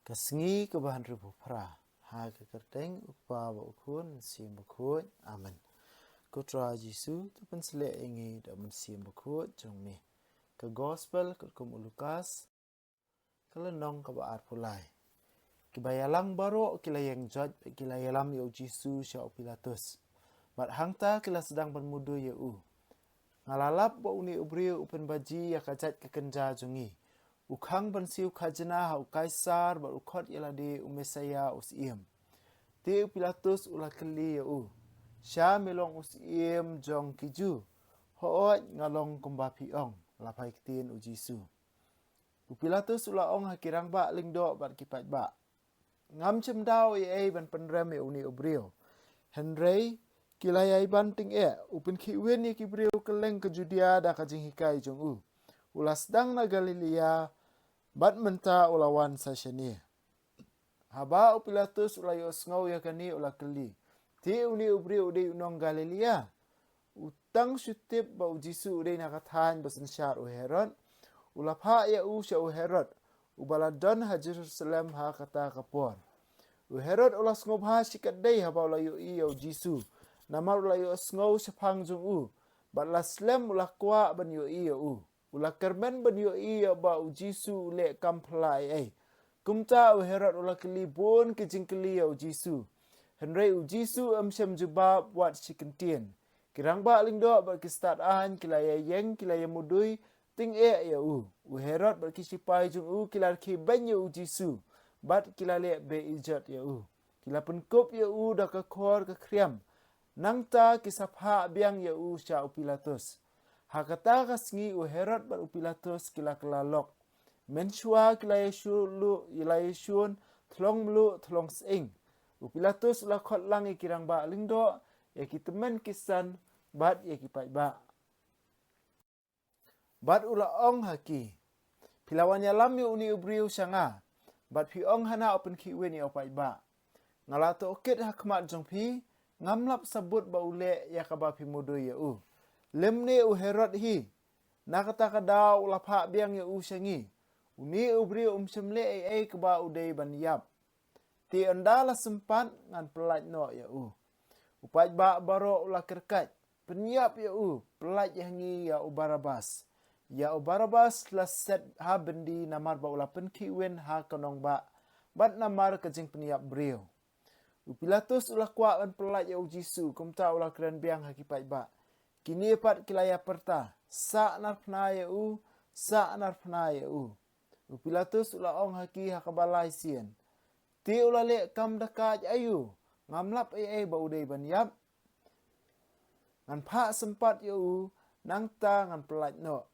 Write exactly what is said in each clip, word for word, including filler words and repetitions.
Ka sngi kaba hynriewphew phra. Ha ka kyrteng U Kpa bad U Khun, Mynsiem Bakhuid. Amen. Ko Trai Jisu, to pynshlur ïa ngi da U Mynsiem Bakhuid jong me. Ka Gospel katkum u Lukas, ka lynnong kaba arphew lai. Kiba ïalang baroh ki la ïeng joit, ki la ïalam ïa u Jisu sha u Pilatus. Bad hangta ki la sdang ban mudui ïa u. Nga la lap ba une u briew u pynbaji ïa ka jait ka kynja jong ngi. U khang ban siew khajna ha u Kaisar bad u khot ïa lade u Messaïah u Syiem. Te u Pilatus u la kylli ïa u, sha me long u Syiem jong ki Jiw? Hooid, nga long kumba phi ong, la phai ktien u Jisu. U Pilatus u la ong ha ki rangbah lyngdoh bad ki paidbah, ngam shym daw ei ei ban pynrem ïa une u briew. Hynrei ki la ïai ban tyngeh, u pynkhih win ïa ki briew kylleng ka Judia da ka jinghikai jong u. U la sdang na Galilaïa, bad mynta u la wan sa shane. Haba u Pilatus u la ïohsngew ïa kane u la kylli, te une u briew u dei u nong Galilaïa? U tang shu tip ba u Jisu u dei na ka thaiñ ba synshar u Herod. U la phah ïa u sha u Herod, uba la don ha Jerusalem ha kata ka por. U Herod u la sngewbha shikatdei haba u la ïohi ïa u Jisu, namar u la ïohsngew shaphang jong u, bad la slem u la kwah ban ïohi ïa u. U la kyrmen ban ïohi ïa ba u Jisu u leh kam phylla ei ei. Kumta u Herod u la kylli bun ki jingkylli ïa u Jisu. Hynrei u Jisu um shym jubab wat shi kyntien. Ki rangbah lyngdoh bad ki stad aiñ ki la ïaïeng, ki la ïamudui tyngeh ïa u. U Herod bad ki shipai jong u ki la rkhie beiñ ïa u Jisu, bad ki la leh beiñ ijot ïa u. Ki la pynkup ïa u da ka khor ka khriam. Nangta ki sa phah biang ïa u sha u Pilatus. Ha kata ka sngi u Herod bad u Pilatus ki la kylla lok. Mynshuwa ki la ïashun luh, ki la ïashun thlong mluh thlong sying. U Pilatus u la khot lang ïa ki rangbah lyngdoh, ïa ki tymmen ki san, bad ïa ki paidbah. Bad u la ong ha ki, phi la wan ïalam ïa une u briew sha nga, bad phi ong hana u pynkhih win ïa u paidbah. Nga la tohkit ha khmat jong phi, ngam lap sabut ba u leh ïa kaba phi mudui ïa u. Lymne u Herod hi, na kata ka daw u la phah biang ïa u sha ngi. Une u briew um shym leh ei ei kaba u dei ban ïap. Te ynda la sympat ngan pyllait noh ïa u. U paidbah baroh u la kyrkait, pynïap ïa u, pyllait ïa ngi ïa u Barabbas. Ïa u Barabbas la set ha byndi namar ba u la pynkhih win ha ka nongbah, bad namar ka jingpynïap briew. U Pilatus u la kwah ban pyllait ïa u Jisu, kumta u la kren biang ha ki paidbah. Kine pat ki la ïa pyrta, sah narphna ïa u, sah narphna ïa u. U Pilatus u la ong ha ki ha kaba lai sien, te u la leh kam da kait aïu? Ngam lap ei ei ba u dei ban ïap. Ngan phah sympat ïa u, nangta ngan pyllait noh.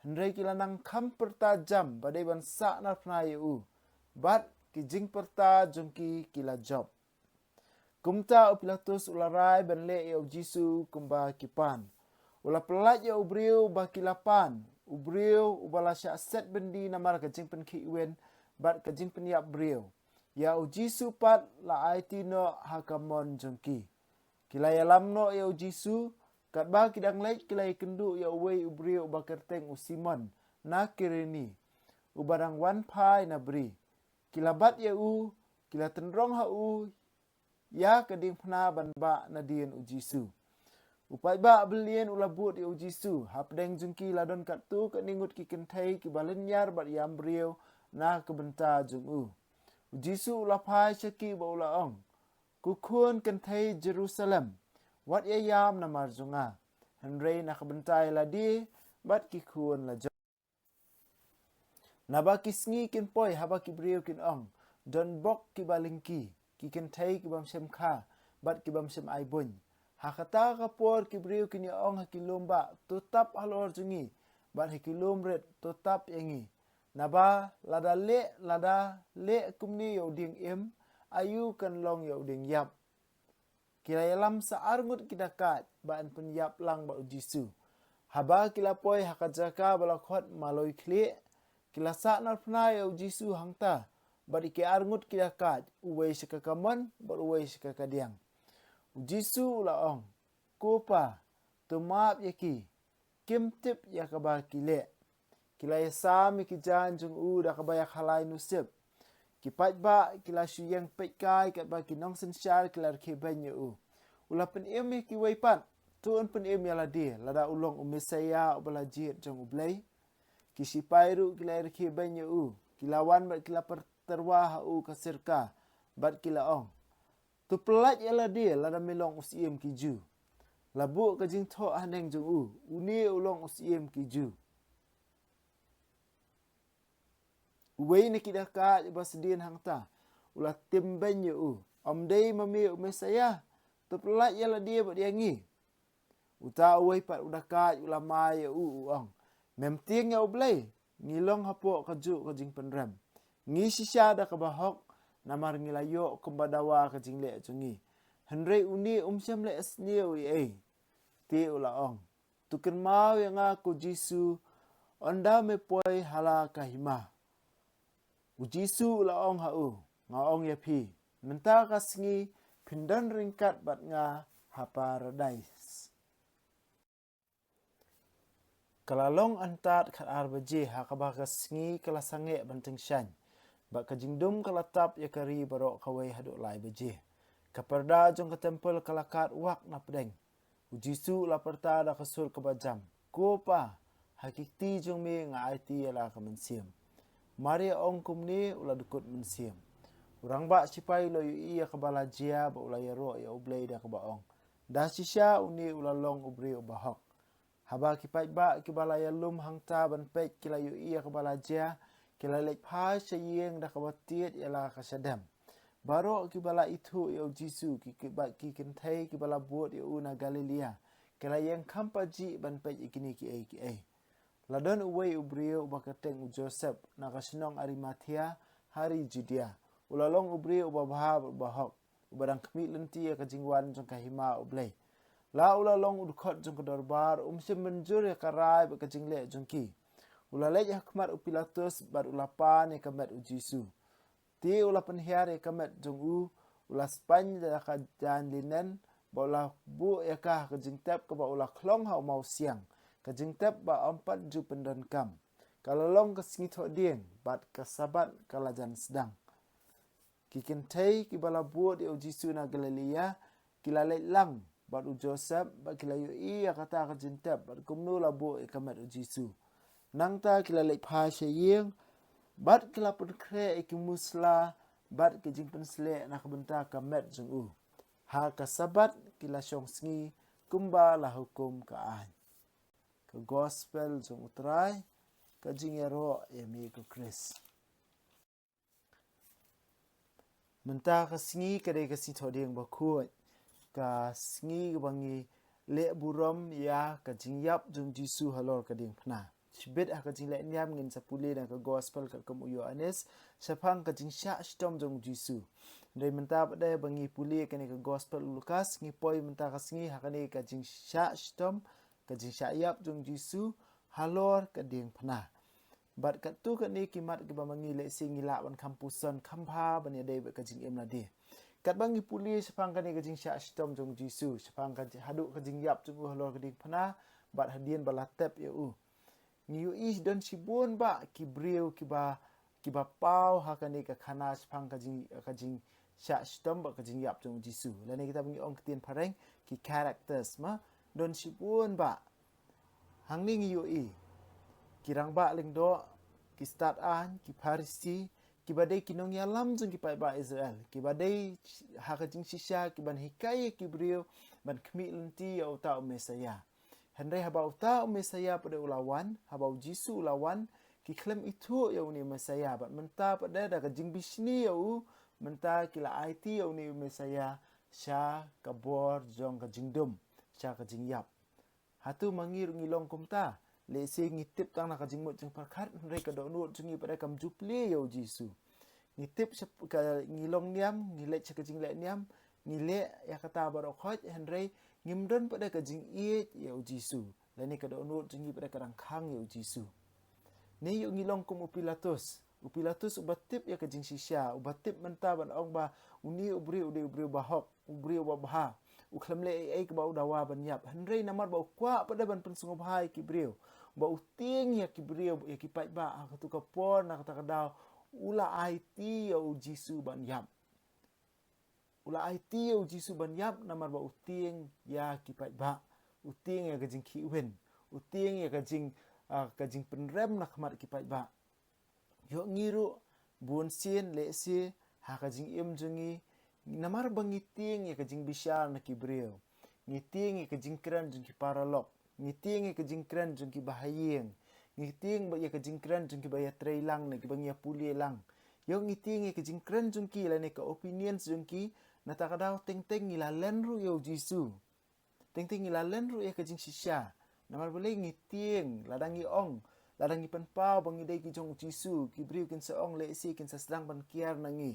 Hynrei ki la nang kham pyrta jam ba dei ban sah narphna ïa u, bad ki jingpyrta jong ki ki la jop. Kumta u Pilatus u la rai ban leh ïa u Jisu kumba ki pan. U la pyllait ïa u briew ba ki la pan, u briew uba la shah set byndi namar ka jingpynkhih win bad ka jingpynïap briew. Ïa u Jisu pat la aiti noh ha ka mon jong ki. Ki la ïalam noh ïa u Jisu, katba ki dang leit ki la ïakynduh ïa uwei u briew uba kyrteng u Simon na Kireni, uba dang wan phai na bri. Ki la bat ïa u, ki la tynrong ha u ïa ka diengphna ban bah nadien u Jisu. U paidbah byllian u la bud ïa u Jisu, hapdeng jong ki la don katto katne ngut ki kynthei kiba lynñiar bad ïam briew na ka bynta jong u. U Jisu u la phai sha ki bad u la ong, ko khun kynthei Jerusalem, wat ïa ïam namar jong nga, hynrei na ka bynta ïa lade bad ki khun la jong. Naba ki sngi kin poi haba ki briew kin ong, don bok kiba lyngkhi, ki kynthei ki bym shym kha bad ki bym shym ai buiñ. Ha kata ka por ki briew kin ïa ong ha ki lum bah, to tap halor jong ngi, bad ha ki lum rit, to tap ïa ngi. Naba lada leh, lada leh kumne ïa u dieng im, aïu kan long ïa u dieng ïap? Ki la ïalam sa ar ngut ki dakaid ba yn pynïap lang bad u Jisu. Haba ki la poi ha ka jaka ba la khot Maloi Khlieh, ki la sah narphna ïa u Jisu hangta bad ïa ki ar ngut ki dakaid, uwei sha ka kamon bad uwei sha ka kadiang. U Jisu u la ong, ko Pa, to map ïa ki, kim tip ïa kaba ki leh. Ki la ïasam ïa ki jaiñ jong u da kaba ïakhalai nusip. Ki paidbah ki la shu ïeng peit kai katba ki nongsynshar ki la rkhie beiñ ïa u. U la pynim ïa kiwei pat, to un pynim ïa lade, lada u long u Messaïah uba la jied jong U Blei. Ki sipai ruh ki la rkhie beiñ ïa u, ki la wan bad ki la pyrtyrwa ha u ka sirka, bad ki la ong, to pyllait ïa lade lada me long u syiem ki Jiw. La buh ka jingthoh haneng jong u, une u long u syiem ki Jiw. Uwei na ki dakaid uba sdien hangta u la tim beiñ ïa u, ym dei ma me u Messaïah? To pyllait ïa lade bad ïa ngi. Uta uwei pat u dakaid u la mai ïa u, u ong, mem tieng ïa U Blei? Ngi long hapoh kajuh ka jingpynrem. Ngi shisha da kaba hok, namar ngi la ïoh kumba dawa ka jingleh jong ngi. Hynrei une um shym leh sniew ei ei. Te u la ong, to kynmaw ïa nga ko Jisu, ynda me poi ha la ka hima. U Jisu u la ong ha u, nga ong ïa phi, mynta ka sngi phin don ryngkat bad nga ha Paradais. Ka la long antad khatar baje, ha kaba ka sngi ka la sangeh ban tyngshaiñ, bad ka jingdum ka la tap ïa ka ri baroh kawei haduh lai baje. Ka parda jong ka templ ka la kad wak na pdeng. U Jisu u la pyrta da ka sur kaba jam, ko Pa, ha ki kti jong me nga aiti ïa la ka mynsiem. Mar ïa ong kumne u la dkut mynsiem. U rangbah sipai u la ïohi ïa kaba la jia bad u la ïaroh ïa U Blei da kaba ong, da shisha une u la long u briew uba hok. Haba ki paidbah kiba la ïalum hangta ban peit ki la ïohi ïa kaba la jia, ki la leit phai sha ïing da kaba tied ïa la ka shadem. Baroh kiba la ithuh ïa U Jisu, ki, ki, bad ki kynthei kiba la bud ïa u na Galilea, ki la ïeng kham pajih ban peit ïa kine kiei kiei. La don uwei u briew uba kyrteng u Joseph, na ka shnong Arimathea, ha ri Judea. U la long u briew uba bha bad uba hok, uba dang khmih lynti ïa ka jingwan jong ka hima U Blei. La u la long u dkhot jong ka dorbar, um shym mynjur ïa ka rai bad ka jingleh jong ki. U la leit ha khmat u Pilatus bad u la pan ïa ka met U Jisu. Te u la pynhiar ïa ka met jong u, u la spaiñ da ka jaiñ linen, bad u la buh ïa ka ha ka jingtep kaba u la khlong ha u mawsiang, ka jingtep ba ym pat ju pyndonkam. Ka la long ka sngi thohdieng, bad ka Sabbath ka la jan sdang. Ki kynthei kiba la bud ïa U Jisu na Galilea, ki la leit lang bad u Joseph, bad ki la ïohi ïa kata ka jingtep, bad kumno la buh ïa ka met U Jisu. Nangta ki la leit phai sha ïing, bad ki la pynkhreh ïa ki musla bad ki jingpynsleh na ka bynta ka met jong u. Ha ka Sabbath ki la shong sngi kumba la hukum ka aiñ. Ka Gospel jong U Trai. Ka jingïaroh ïa me ko Khrist. Mynta ka sngi ka dei ka sngi thohdieng bakhuid, ka sngi ba ngi leh burom ïa ka jingïap jong U Jisu halor ka diengphna. Shibit ha ka jingleh niam ngin sa pule na ka Gospel katkum u Ïoannis shaphang ka jingshah shitom jong U Jisu. Hynrei mynta pat de ba ngi pule kane ka Gospel u Lukas, ngi poi mynta ka sngi ha kane ka jingshah shitom, ka jingshah ïap jong U Jisu halor ka diengphna. Bad katto katne ki mat kiba ma ngi lehse ngi lah ban kham puson kham bha ban ïadei bad ka jingim lade. Katba ngi pule shaphang kane ka jingshah shitom jong U Jisu, shaphang ka ji-, haduh ka jingïap jong u halor ka diengphna, bad hadien ba la tep ïa u, ngi ïohi don shibun bah ki briew kiba, kiba paw ha kane ka khana shaphang ka jing, ka jingshah shitom bad ka jingïap jong U Jisu. Lane kiba ngi ong ktien phareng, ki characters ma, don shibun bah. Hangne ngi ïohi ki rangbah lyngdoh, ki stad aiñ, ki Pharisi, kiba dei ki nongïalam jong ki paidbah Israel, kiba dei ha ka jingshisha kiban hikai ïa ki briew ban khmih lynti ïa uta u Messaïah. Hynrei haba uta u Messaïah pat de u la wan, haba U Jisu u la wan, ki khlem ithuh ïa une u Messaïah, bad mynta pat de da ka jingbishni ïa u, mynta ki la aiti ïa une u Messaïah sha ka bor jong ka jingdum, sha ka jingïap. Hato ma ngi ruh ngi long kumta? Lehse ngi tip tang na ka jingmut jingpyrkhat, hynrei ka dohnud jong ngi pat de kam ju plie ïa U Jisu. Ngi tip sha ka, ngi long niam, ngi leit sha ka jingleh niam, ngi leh ïa kata baroh khoit, hynrei ngim don pat de ka jingïeit ïa U Jisu. Lane ka dohnud jong ngi pat de ka dang khang ïa U Jisu. Ne ïoh ngi long kum u Pilatus. U Pilatus uba tip ïa ka jingshisha, uba tip mynta ban ong ba une u briew u dei u briew ba hok, u briew uba bha, u khlem leh ei ei kaba u dawa ban ïap. Hynrei namar ba u kwah pat de ban pynsngewbha ïa ki briew, ba u tieng ïa ki briew, ïa ki paidbah, ha kato ka por na kata ka daw U la aiti ïa u Jisu ban ïap. U la aiti ïa u Jisu ban ïap namar ba u tieng ïa ki paidbah. U tieng ïa ka jingkhih win. U tieng ïa ka jing, ah, ka jingpynrem na khmat ki paidbah. Ïoh ngi ruh, bun sien lehse ha ka jingim jong ngi, namar ba ngi tieng ïa ka jingbishar na ki briew. Ngi tieng ïa ka jingkren jong ki paralok. Ngi tieng ïa ka jingkren jong ki bahaïing. Ngi tieng ba ïa ka jingkren jong ki ba ïatrei lang ne ki ba ngi ïapule lang. Ïoh ngi tieng ïa ka jingkren jong ki lane ka opinions jong ki, na kata ka daw teng teng ngi la len ruh ïa u Jisu. Teng teng ngi la len ruh ïa ka jingshisha. Namar balei ngi tieng, lada ngi ong, lada ngi pynpaw ba ngi dei ki jong u Jisu, ki briew kin sa ong lehse kin sa sdang ban kiar na ngi.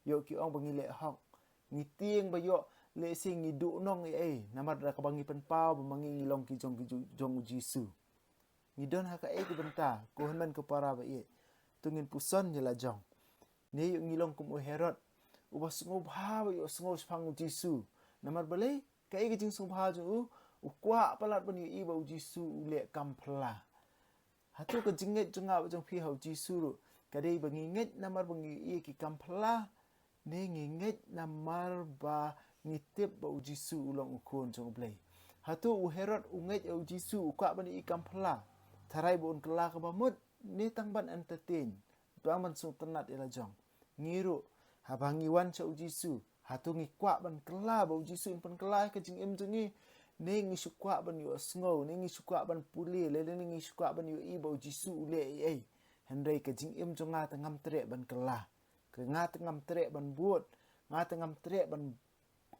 Ïoh ki ong ba ngi leh hok. Ngi tieng ba ïoh lehse ngi duhnong ei ei, namar da kaba ngi pynpaw ba ma ngi ngi long ki jong ki ju-, jong u Jisu. Ngi don ha kaei ka bynta, ko hynmen ko para ba ïeit. To ngin puson ïa la jong. Ne ïoh ngi long kum u Herod. Uba sngewbha ba ïohsngew shaphang u Jisu. Namar balei, kaei ka jingsngewbha jong u, u kwah palat ban ïohi ba u Jisu u leh kam phylla. Hato ka jingngeit jong nga bad jong phi ha u Jisu ruh ka dei ba ngi ngeit namar ba ngi ïohi ki kam phylla, ne ngi ngeit namar ba ngi tip ba u Jisu u long u Khun jong u Blei? Hato u Herod u ngeit ïa u Jisu, u kwah ban ïohi kam phylla, tharai ba un kylla kaba mut, ne tang ban entertain, tang ban sngewtynnat ïa la jong? Ngi ruh, haba ngi wan sha u Jisu, hato ngi kwah ban kylla ba u Jisu un pynkylla ïa ka jingim jong ngi? Ne ngi shu kwah ban ïohsngew, ne ngi shu kwah ban pule, lane ngi shu kwah ban ïohi ba u Jisu u leh ei ei? Hynrei ka jingim jong nga te ngam treh ban kylla. Ka nga te ngam treh ban bud, nga te ngam treh ban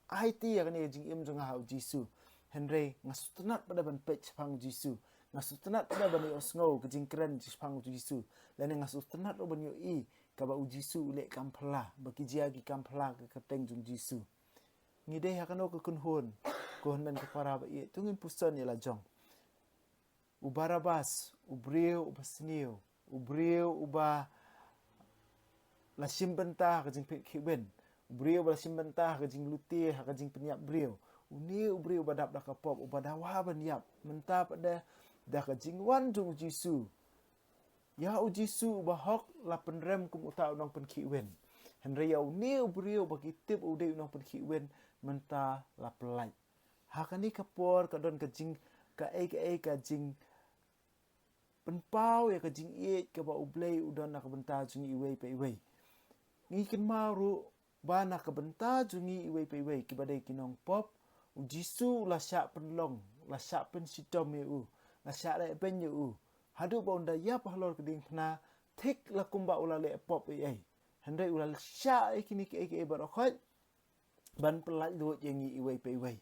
aiti ïa kane ka jingim jong nga ha u Jisu. Hynrei nga sngewtynnat pat de ban peit shaphang u Jisu. Nga sngewtynnat pat de ban ïohsngew ka jingkren shaphang u Jisu. Lane nga sngewtynnat ruh ban ïohi kaba u Jisu u leh kam phylla, ba ki jia ki kam phylla ha ka kyrteng jong u Jisu. Ngi dei ha kano ka kynhun, ko hynmen ko para ba ïeit, to ngin puson ïa la jong. U Barabas, u briew uba sniew, u briew uba la shim bynta ha ka jingpynkhih win, u briew uba la shim bynta ha ka jinglute, ha ka jingpynïap briew. Une u briew uba dap da ka pop, uba dawa ban ïap, mynta pat de da ka jingwan jong u Jisu, ïa u Jisu uba hok la pynrem kum uta u nongpynkhih win. Hynrei ïa une u briew uba ki tip u dei u nongpynkhih win, mynta la pyllait. Ha kane ka por ka don ka jing, kaei kaei ka jing pynpaw ïa ka jingïeit kaba u Blei u don na ka bynta jong ngi iwei pa iwei. Ngi kynmaw ruh ba na ka bynta jong ngi iwei pa iwei kiba dei ki nongpop, u Jisu u la shah pynlong, la shah pynshitom ïa u, la shah leh beiñ ïa u, haduh ba un da ïap halor ka diengphna, thik la kumba u la leh pop ei ei. Hynrei u la shah ïa kine kiei kiei baroh khoit ban pyllait luid ïa ngi iwei pa iwei.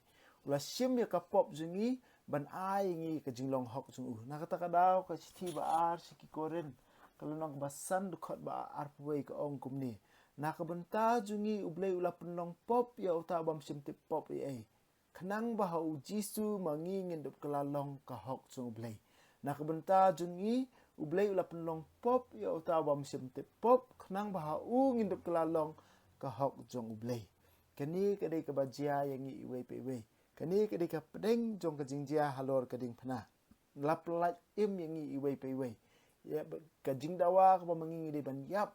U la shim ïa ka pop jong ngi ban ai ïa ngi ka jinglong hok jong u. Na kata ka daw ka shithi ba ar sha ki Korinth, ka lynnong ba san, dkhot ba arphew wei, ka ong kumne: Na ka bynta jong ngi u Blei u la pynlong pop ïa uta u bym shym tip pop ei ei, khnang ba ha u Jisu ma ngi ngin dup kylla long ka hok jong u Blei. Na ka bynta jong ngi u Blei u la pynlong pop ïa uta u bym shym tip pop, khnang ba ha u ngin dup kylla long ka hok jong u Blei. Kane ka dei kaba jia ïa ngi iwei pa iwei. Kane ka dei ka pdeng jong ka jingjia halor ka diengphna. La pyllait im ïa ngi iwei pa iwei. Ïa ba, ka jingdawa kaba ma ngi ngi dei ban ïap,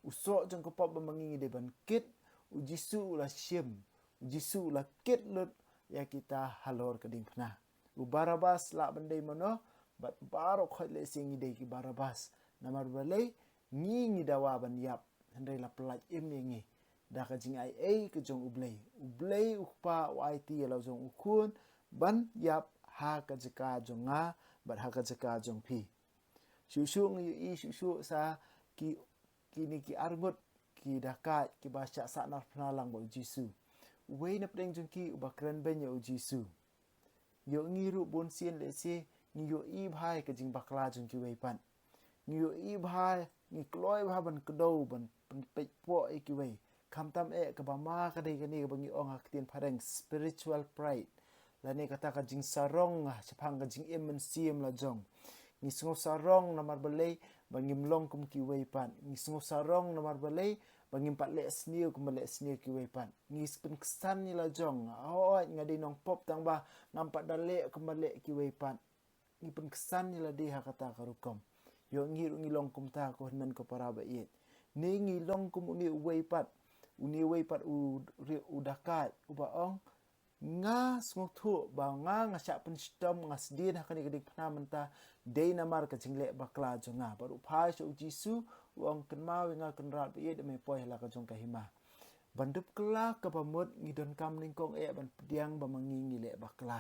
u soh jong ka pop ba ma ngi ngi dei ban kit, u Jisu u la shim, u Jisu u la kit lut ïa kita halor ka diengphna. U Barabas lah ban dei mano, bad baroh khoit lehse ngi dei ki Barabas. Namar balei? Ngi ngi dawa ban ïap, hynrei la pyllait im ïa ngi da ka jingaiei ka jong u Blei. U Blei u Kpa u aiti ïa la jong u Khun ban ïap ha ka jaka jong nga bad ha ka jaka jong phi. Shuh shuh ngi ïohi shuh shuh sa ki, kine ki arngut ki dakait kiba shah sahnarphna lang bad u Jisu. Uwei na pdeng jong ki uba kren beiñ ïa u Jisu. Ïoh ngi ruh bun sien lehse ngi ïohi bha ïa ka jingbakla jong kiwei pat. Ngi ïohi bha, ngi kloi bha ban kdew, ban, ban pynpeit poh ïa kiwei. Khamtam eh kaba ma ka dei kane kaba ngi ong ha ka ktien phareng spiritual pride. Lane kata ka jingsarong shaphang ka jingim mynsiem la jong. Ngi sngew sarong namar balei ba ngim long kum kiwei pat. Ngi sngew sarong namar balei ba ngim pat leh sniew kumba leh sniew kiwei pat. Ngi pynksan ïa la jong, hooid nga dei nongpop tang ba ngam pat da leh kumba leh kiwei pat. Ngi pynksan ïa lade ha kata ka rukom. Ïoh ngi ruh ngi long kumta ko hynmen ko para ba ïeit. Ne ngi long kum une uwei pat, une uwei pat u, u dakaid uba ong, nga sngewthuh ba nga nga shah pynshitom, nga sdien ha kane ka diengphna mynta dei namar ka jingleh bakla jong nga. Bad u phai sha u Jisu, u ong, kynmaw ïa nga Kynrad ba ïeit, da me poi ha la ka jong ka hima. Ban dup kylla kaba mut ngi donkam nyngkong eh ban pdiang ba ma ngi ngi leh bakla.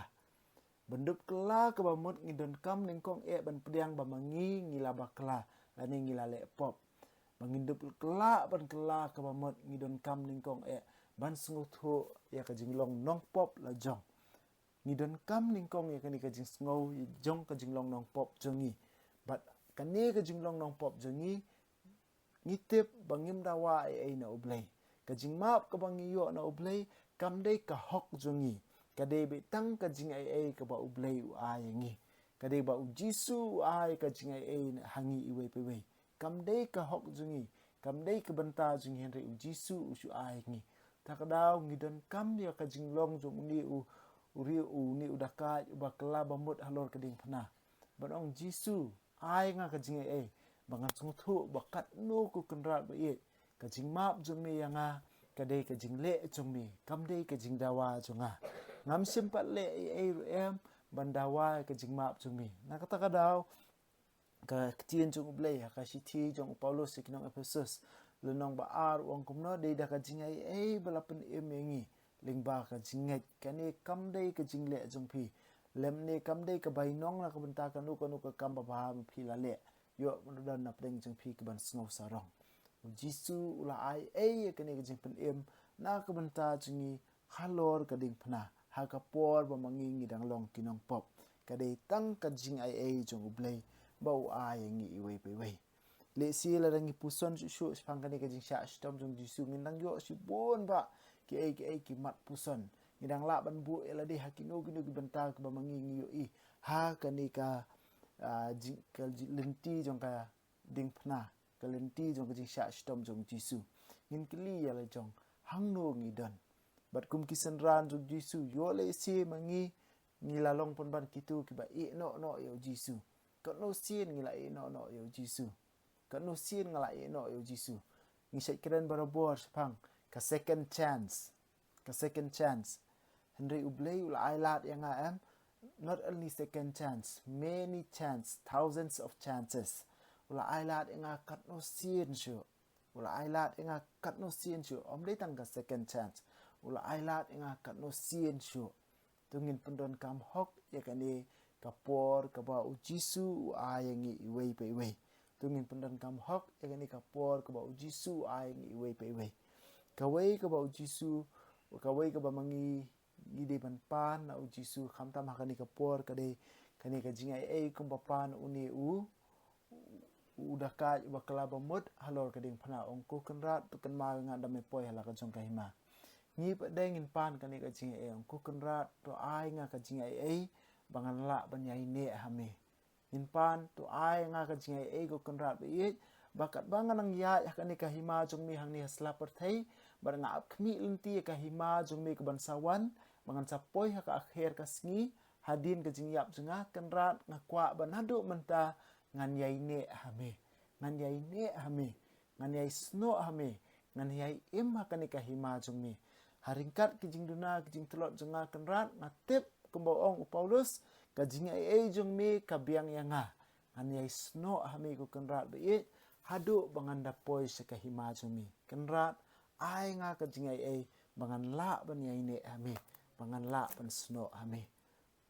Ban dup kylla kaba mut ngi donkam nyngkong eh ban pdiang ba ma ngi ngi la bakla lane ngi la leh pop. Ba ngin dup kylla ban kylla kaba mut ngi donkam nyngkong eh ban sngewthuh ïa ka jinglong nongpop la jong. Ngi donkam nyngkong ïa kane ka jingsngew jong ka jinglong nongpop jong ngi. Bad kane ka jinglong nongpop jong ngi, ngi tip ba ngim dawa ei ei na U Blei. Ka jingmap kaba ngi ïoh na U Blei kam dei ka hok jong ngi. Ka dei beit tang ka jingaiei kaba U Blei u ai ïa ngi. Ka dei ba u Jisu u ai ka jingaiei ha ngi iwei pa iwei. Kam dei ka hok jong ngi, kam dei ka bynta jong ngi, hynrei u Jisu u shu ai ïa ngi. Ta ka daw ngi donkam ïa ka jinglong jong une u, u riew, une u dakaid uba kylla ba mut halor ka diengphna. Ban ong, Jisu, ai nga ka jingaiei ba ngan sngewthuh ba katno, ko Kynrad ba ïeit, ka jingmap jong me ïa nga ka dei ka jingleh jong me, kam dei ka jingdawa jong nga. Ngam shym pat leh ei ei ruh em ban dawa ïa ka jingmap jong me. Na kata ka daw, ka ktien jong U Blei ha ka shithi jong u Paulus sha ki nong Ephesus, lynnong ba ar, u ong kumno, dei da ka jingaiei ba la pynim ïa ngi, lyngba ka jingngeit. Kane kam dei ka jingleh jong phi, lymne kam dei ka bainong na ka bynta kano kano ka kam babha ba phi la leh. Ïoh ban don na pdeng jong phi ki ban sngew sarong. U Jisu u la ai ei ïa kane ka jingpynim na ka bynta jong ngi halor ka diengphna, ha ka por ba ma ngi ngi dang long ki nongpop. Ka dei tang ka jingaiei jong U Blei ba u ai ïa ngi iwei pa iwei. Lehse lada ngi puson shuh shuh shaphang kane ka jingshah shitom jong Jisu, ngin dang ïoh shibun bah kiei kiei ki mat puson. Ngi dang lah ban buh ïa lade ha kino kino ki bynta kiba ma ngi ngi ïohi ha kane ka, ah, jing, ka jing, lynti jong ka diengphna, ka lynti jong ka jingshah shitom jong Jisu. Ngin kylli ïa la jong, hangno ngi don? Bad kum ki synran jong Jisu, ïoh lehse ma ngi ngi la long pynban kito kiba ïeh noh noh ïa u Jisu. Katno sien ngi la ïeh noh noh ïa u Jisu? Katno sien nga la ïeh noh ïa u Jisu? Ngi shait kren barabor shaphang ka second chance. Ka second chance. Hynrei U Blei u la ai lad ïa nga em, not only second chance, many chance, thousands of chances. U la ai lad ïa nga katno sien shuh. U la ai lad ïa nga katno sien shuh. Ym dei tang ka second chance. U la ai lad ïa nga katno sien shuh. To ngin pyndonkam hok ïa kane ka por kaba u Jisu u ai ïa ngi iwei pa iwei. To ngin pyndonkam hok ïa kane ka por kaba u Jisu u ai ïa ngi iwei pa iwei. Kawei kaba u Jisu, kawei kaba ma ngi ngi dei ban pan na u Jisu, khamtam ha kane ka por, ka dei kane ka jingaiei kumba pan une u, u dakaid uba kylla ba mut halor ka diengphna, ong, ko Kynrad, to kynmaw ïa nga, da me poi ha la ka jong ka hima. Ngi pat de ngin pan kane ka jingaiei, ong, ko Kynrad, to ai nga ka jingaiei ba ngan lah ban ïaineh ha me. Ngin pan, to ai nga ka jingaiei, ko Kynrad ba ïeit, ba katba nga nang ïaid ha kane ka hima jong me hangne ha sla pyrthei, bad nga ap khmih lynti ïa ka hima jong me kaban sa wan, ba ngan sa poi ha ka akher ka sngi, hadien ka jingïap jong nga, Kynrad, nga kwah ba naduh mynta ngan ïaineh ha me. Ngan ïaineh ha me. Ngan ïaisnoh ha me. Ngan ïai im ha kane ka hima jong me. Ha ryngkat ki jingduna ki jingtlot jong nga, Kynrad, nga tip kumba ong u Paulus, ka jingaiei jong me ka biang ïa nga. Ngan ïaisnoh ha me, ko Kynrad ba ïeit, haduh ba ngan da poi sha ka hima jong me. Kynrad, ai nga ka jingaiei ba ngan lah ban ïaineh ha me, ba ngan lah ban snoh ha me.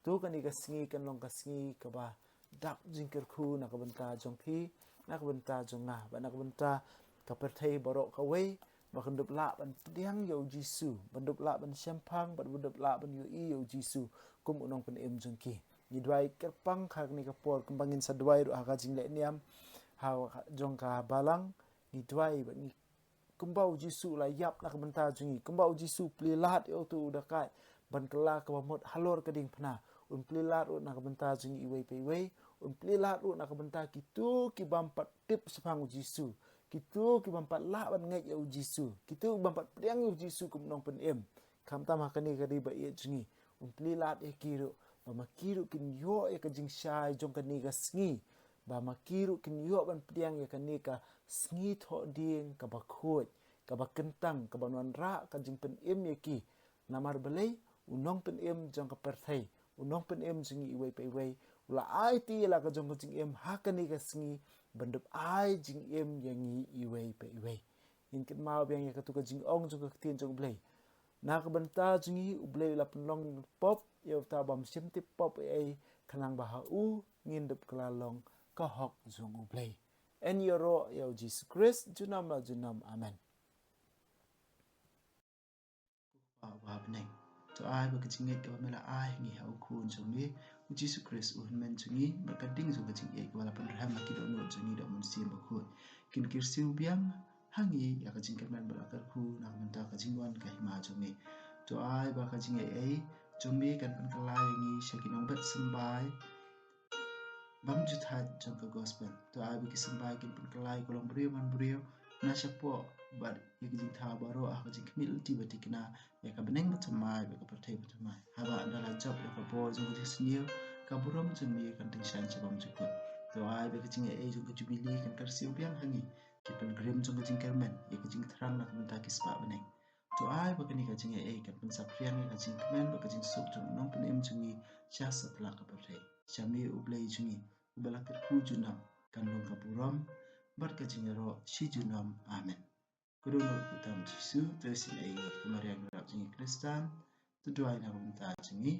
To kane ka sngi kan long ka sngi kaba dap jingkyrkhu na ka bynta jong phi, na ka bynta jong nga, bad na ka bynta ka pyrthei baroh kawei, ba kan dup lah ban pdiang ïa u Jisu, ban dup lah ban shemphang, ban dup lah ban ïohi ïa u Jisu kum u nongpynim jong ki. Ngi duwai kyrpang ha kane ka por, kumba ngin sa duwai ruh ha ka jingleh niam ha jong ka balang, ngi duwai bad ngi kumba u Jisu u la ïap na ka bynta jong ngi, kumba u Jisu u plie lad ïa uto u dakaid ban kylla kaba mut halor ka diengphna, un plie lad ruh na ka bynta jong ngi iwei pa iwei, un plie lad ruh na ka bynta kito ki bym pat tip shaphang u Jisu, kito ki bym pat lah ban ngeit ïa u Jisu, kito ki bym pat pdiang ïa u Jisu kum u nongpynim. Khamtam ha kane ka ri ba ïeit jong ngi, un plie lad ïa ki ruh, ba ma ki ruh kin ïoh ïa ka jingshai jong kane ka sngi, ba ma ki ruh kin ïoh ban pdiang ïa kane ka sngi thohdieng kaba khuid, kaba kyntang, kaba wanrah ka jingpynim ïa ki. Namar balei? U Nongpynim jong ka pyrthei, u Nongpynim jong ngi iwei pa iwei, u la aiti ïa la ka jong ka jingim ha kane ka sngi ban dup ai jingim ïa ngi iwei pa iwei. Ngin kynmaw biang ïa katu ka jingong jong ka ktien jong U Blei. Na ka bynta jong ngi U Blei u la pynlong pop ïa uta bym shym tip pop ei ei, khnang ba ha u ngin dup kylla long ka hok jong U Blei. Yn ïaroh ïa U Jisu Khrist junom la junom. Amen. Ko Kpa uba ha bneng, to ai ba ka jingngeit kaba me la ai ha ngi ha u Khun jong me U Jisu Khrist u Hynmen jong ngi, bad ka ding jong ka jingïeit kaba la pynrhem ha ki dohnud jong ngi da U Mynsiem Bakhuid, kin kyrsiew biang ha ngi ïa ka jingkyrmen bad la kyrkhu na ka bynta ka jingwan ka hima jong me. To ai ba ka jingaiei jong me kan pynkylla ïa ngi sha ki nongbet symbai bym ju thait jong ka gospel. To ai ba ki symbai kin pynkylla ïa ka longbriew manbriew na shapoh bad ïa ka jingthaw baroh ha ka jingkhmih lynti ba thikna ïa ka bneng bathymmai bad ka pyrthei bathymmai. Haba ynda la jop ïa ka bor jong ka jingsniew, ka burom jong me kan tyngshaiñ sha bymjukut. To ai ba ka jingaiei jong ka jubili kan kyrsiew biang ha ngi, ki pilgrim jong ka jingkyrmen, ïa ka jingthrang na ka bynta ki spah bneng. To ai ba kane ka jingaiei kan pynsaphriang ïa ka jingkmen bad ka jingsuk jong u Nongpynim jong ngi sha satlak ka pyrthei. Sha me U Blei jong ngi uba la kyrkhu junom, kan long ka burom bad ka jingïaroh shi junom. Amen. Ka dohnud kyrteng U Jisu, to isynei ïa ngi. Ko Maria nongïarap jong ngi Khristan, to duwai na ka bynta jong ngi.